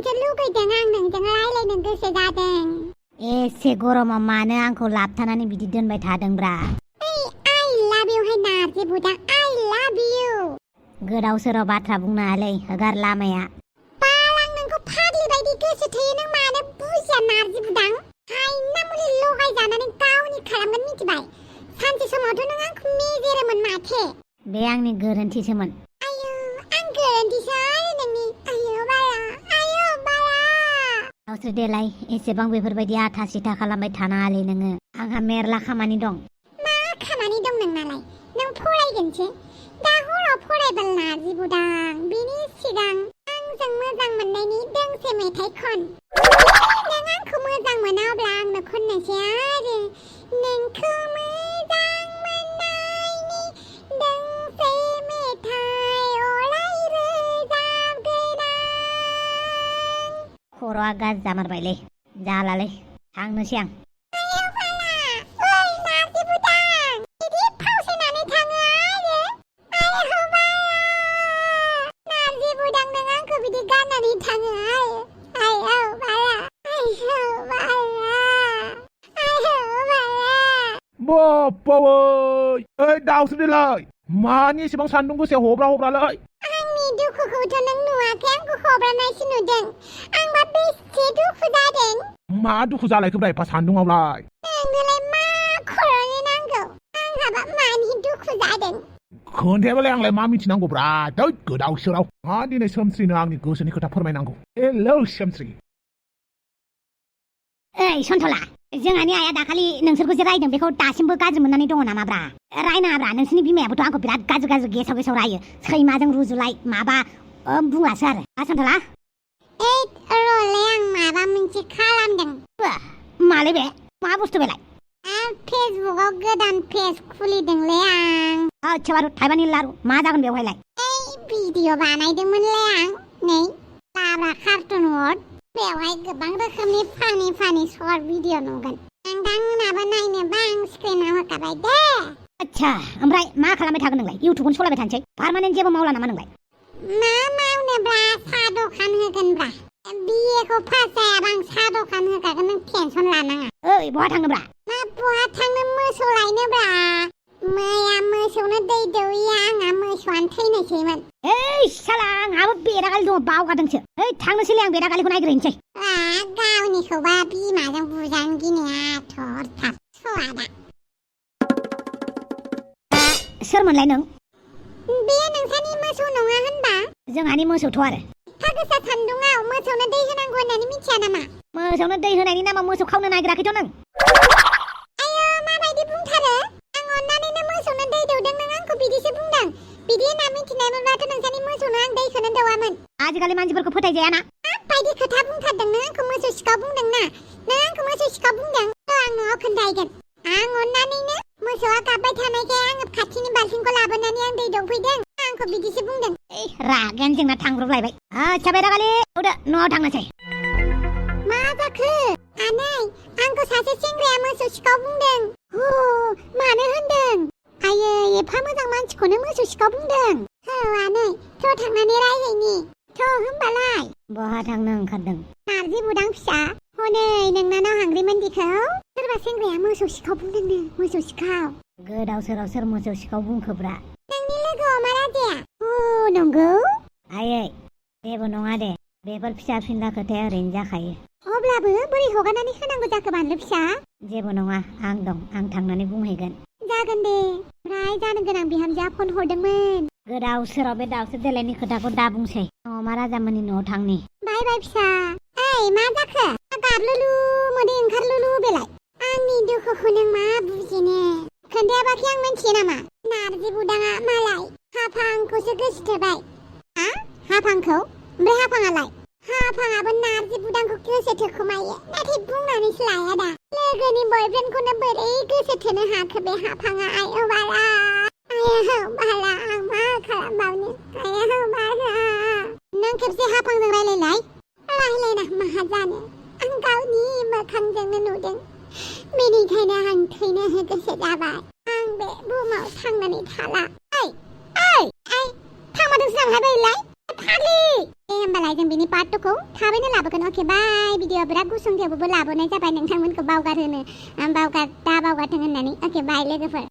नोंसो लुगैदों आं नोंजों रायलायनो गोसो जादों एसे गरमाव मानो आंखौ लाबथानानै बिदि दोनबाय थादोंब्रा I love you हाय नारजि बुदां I love you गोदाव सोराव बाथ्रा बुंनो हालै हगार लामाया बाल आं नोंखौ फाग्लि बायदि गोसो थोयो नों मानो बुजिया नारजि बुदां हायना मुलि लगायजानानै गावनि खालामगोन मिथिबाय सानसे समावथ' नों आंखौ मेजेरोमोन माथो बे आंनि गोरोन्थिसोमोन आयौ आं गोरोन्थिसो नोंनि आयौ बाला गावसोर देलाय एसेबां बेफोरबायदि आथा सिथा खालामबाय थानाङालै नोङो आंहा मेरला खामानि दं मा खामानि दं नोंनालाय नों फरायगोनसो दा हराव फरायबाल नारजि बुदां बिनि सिगां आंजों मोजां मोननायनि दोंसे मेथाइ खन नों आंखौ मोजां मोना अब्ला आंनो खननोसै आरो नोंखौ मोजां मोननायनि दोंसे मेथाइ अराय रोजाबगोन आं खर'आ गाज्रि जामारबायलै जालालै थांनोसै आं ओइ दाउस्रिलाय मानि एसेबां सान्दुं गोसायाव हब्रालाय आंनि दुखुखौथ' नों नुवाखै आंखौ हब्रानायसो नुदों आंबा बेसे दुखु जादों मा दुखु जालायखोब्रा एफा सान्दुङावलाय नोंनोलाय मा खर'नि नांगौ आंहाबा मानि दुखु जादों खोन्थायाबालाय आंलाय मा मिथिनांगौब्रा दै गोदाव सोराव मा दिनै सोमस्रिनो आंनि गोसोनि खोथा फोरमायनांगौ हेलौ सोमस्रि ओइ सन्थला जोंहानि आइया दाखालि नोंसोरखौ जे रायदों बेखौ दासिमबो गाज्रि मोननानै दङ नामाब्रा रायनाङाब्रा नोंसोरनि बिमायाबोथ' आंखौ बिराद गाज्रि गेसाव रायो सैमाजों रुजुलाय माबा बुङासो आरो सन्थला र'लै आं माबा मोनसे खालामदों मालै बे मा बुस्थु बेलाय फेसबुकआव गोदान पेज खुलिदोंलै आं आच्छा बारु थाइबानि लारु मा जागोन बेवहायलाय भिडिअ बानायदोंमोनलै आं नै लाब्रा कार्टुन वर्ड बेवहाय गोबां रोखोमनि फानि सर्ट भिडिअ नुगोन नोंथांमोनाबो नायनोबा आं स्क्रिनाव होखाबाय दे आच्छा ओमफ्राय मा खालामबाय थागोन नोंलाय इउटुबखौनो सलायबाय थानोसै पारमानेन्ट जेबो मावला नामा नोंलाय मा मावनोब्रा साहा दखान होगोनब्रा बिएखौ पास जायाबा आं साहा दखान होखागोन नों टेनसन लानाङा ओइ बहा थांनोब्रा मा बहा थांनो मोसौ लायनोब्रा मैया मोसौनो दै दौयैया आंहा मोसौआनो थैनोसैमोन ओइ साला आंहाबो बेरागालि दङ बावगारदोंसो ओइ थांनोसैलै आं बेरागालिखौ नायग्रोनोसै गावनिखौबा बिमाजों बुजानो गिनाया थरथाब सवादा सोरमोनलाय नों बे नोंसानि मोसौ नङा होनबा जोंहानि मोसौथ' आरो एफा गोसा सान्दुङाव मोसौनो दै होनांगौ होननानै मिथिया नामा मोसौनो दै होनायनि नामाव मोसौ खावनो नागिराखैथ' नों आयौ माबायदि बुंथारो आं अननानैनो मोसौनो दै दौदों नों आंखौ बिदिसो बुंदों बिदि होनना मिथिनायमोनब्लाथ' नोंसानि मोसौनो आं दैखौनो दौवामोन आजिखालि मानसिफोरखौ फोथायजायाना माबायदि खोथा बुंथारदों नों आंखौ मोसौ सिखाव बुंदों ना नों आंखौ मोसौ सिखाव बुंदों आं न'आव खोन्थाहैगोन आं अननानैनो मोसौआ गाबबाय थानायखाय आङो खाथिनि बाल्थिंखौ लाबोनानै आं दै दौफैदों आंखौ बिदिसो बुंदों रागायानो जोंना थांब्रबलायबाय आच्छा बेरागालि दौदो न'आव थांनोसै मा जाखो आनै आंखौ सासे सेंग्राया मोसौ सिखाव बुंदों मानो होनदों आयै एफा मोजां मानसिखौनो मोसौ सिखाव बुंदों औ आनै थ' थांनानै रायहैनि थ' होमबालाय बहा थांनो ओंखारदों नारजि बुदां फिसा हनै नोंनानाव हांग्रिमोनदिखौ सोरबा सेंग्राया मोसौ सिखाव बुंदोंनो मोसौ सिखाव गोदाव सोराव सोर मोसौ सिखाव बुंखोब्रा नोंनि लोगोआव मा राजाया नंगौ आयै जेबो नङा दे बेफोर फिसा फिनला खोथाया ओरैनो जाखायो अब्लाबो बोरै हगारनानै होनांगौ जाखो बानलु फिसा जेबो नङा आं दं आं थांनानै बुंहैगोन जागोन दे ओमफ्राय जानो गोनां बिहामजोआ फन हरदोंमोन गोदाव सोराव बे दाउस्रि देलायनि खोथाखौ दा बुंसै अमा राजामोननि न'आव थांनि बाय फिसा ओइ मा जाखो गाबलुलु मोदै ओंखारलुलु बेलाय आंनि दुखुखौ नों मा बुजिनो खोन्थायाबाखि आं मिथियो नामा नारजि बुदाङा मालाय हाफांखौसो गोसोथोबाय हाफांखौ ओमफ्राय हाफाङालाय हाफाङाबो नारजि बुदांखौ गोसो थोखोमायो नाथाय बुंनानैसो लाया दा लोगोनि बयफ्रेन्डखौनो बोरै गोसो थोनो हाखो बे हाफाङा आयौ बाला आं मा खालामबावनो आयौ बाला नों खेबसे हाफांजों रायलायना माहा जानो आं गावनि मोखांजोंनो नुदों बेनिखायनो आं थैनो गोसो जाबाय आं बे बुहुमाव थांनानै थाला थांमारदोंसो नामालाय फाग्लि होमबालाय जों बिनि पार्ट 2खौ थाबैनो लाबोगोन अके बाय भिडिअ बिराद गुसुं थेवबो लाबोनाय जाबाय नोंथांमोनखौ बावगारहोनो बावगारथों होननानै अके बाय लोगोफोर